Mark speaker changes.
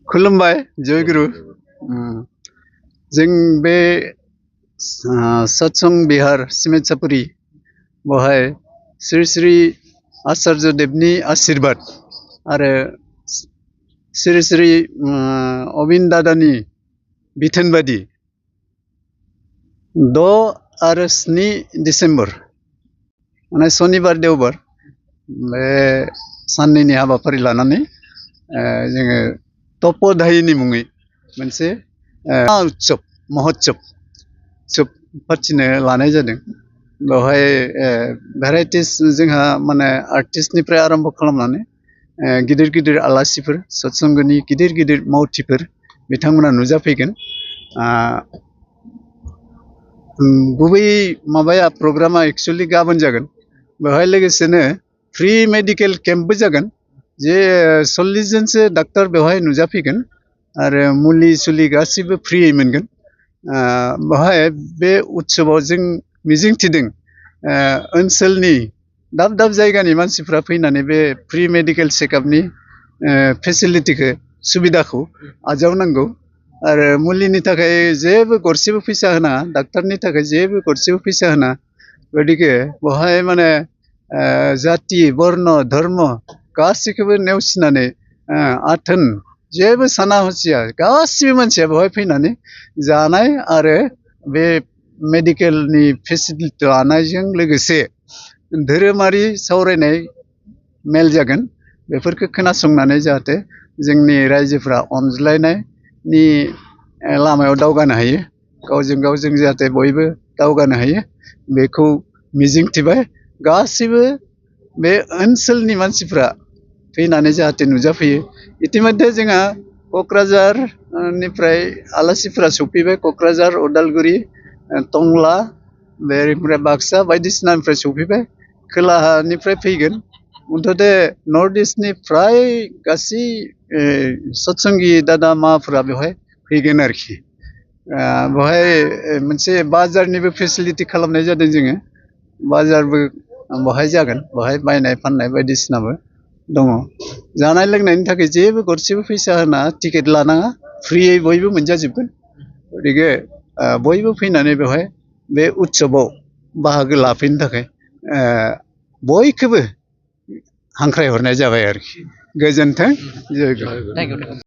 Speaker 1: खुलुमबाय जयगुरु जों बे सत्संग बिहार सिमेन्ट बहाय श्री श्री आचार्य देवनि आशीर्वाद आरो श्री श्री अबिन दादानि बिथोन बादि 6 आरो 7 डिसेम्बर माने शनिबार देवबार बे साननैनि हाबाफारि लानानै जोङो तप'धायनि मुङै मोनसे उत्सव महोत्सव फाथिनो लानाय जादों। बेवहाय भेराइटिस जोंहा माने आर्टिस्टनिफ्राय आरम्भ खालामनानै गिदिर गिदिर आलासिफोर सत्संगनि गिदिर गिदिर मावथिफोर बिथांमोना नुजाफैगोन। गुबै माबाया प्रग्रामा एक्चुअली गाबोन जागोन। बेवहाय लोगोसेनो फ्रि मेडिकेल केम्पबो जागोन। जे 40 जनसो डाक्टर बेवहाय नुजाफैगोन आरो मुलि सुलि गासिबो फ्रियै मोनगोन। बेवहाय बे उत्सवआव जों मिजिंथिदों ओनसोलनि दाब दाब जायगानि मानसिफ्रा फैनानै बे फ्रि मेडिकेल चेकआपनि फेसिलिटिखौ सुबिदाखौ आजावनांगौ आरो मुलिनि थाखाय जेबो गरसेबो फैसा होनाङा, डाक्टारनि थाखाय जेबो गरसेबो फैसा होनाङा। गतिके बेवहाय माने जाति बर्ण धर्म गासैखौबो नेवसिनानै आथोन जेबो साना हसिया गासिबो मानसिया बेवहाय फैनानै जानाय आरो बे मेडिकेलनि फेसिलिटि लानायजों लोगोसे धोरोमारि सावरायनाय मेल जागोन। बेफोरखौ खोनासंनानै जाहाथे जोंनि रायजोफ्रा अनज्लायनायनि लामायाव दावगानो हायो, गावजों गाव जों जाहाथे बयबो दावगानो हायो बेखौ मिजिंथिबाय। गासिबो बे ओनसोलनि मानसिफ्रा फैनानै जाहाथे नुजाफैयो। इतिमध्ये जोंहा क'क्राझारनिफ्राय आलासिफोरा सफैबाय। क'क्राझार उदालगुरि टंला बेनिफ्राय बाक्सा बायदिसिनानिफ्राय सफैबाय। खोलाहानिफ्राय फैगोन। मुथते नर्थ इस्टनि फ्राय गासै सत्संगि दादा माफोरा बेवहाय फैगोन आरोखि। बेवहाय मोनसे बाजारनिबो फेसिलिटि खालामनाय जादों जोङो। बाजारबो बेवहाय जागोन। बेवहाय बायनाय फाननाय बायदिसिनाबो दङ। जानाय लोंनायनि थाखाय जेबो गरसेबो फैसा होनाङा, टिकेट लानाङा, फ्रियै बयबो मोनजाजोबगोन। गतिके बयबो फैनानै बेवहाय बे उत्सवआव बाहागो लाफैनो थाखाय बयखौबो हांख्रायहरनाय जाबाय आरोखि। गोजोन्थों। जय गुरु।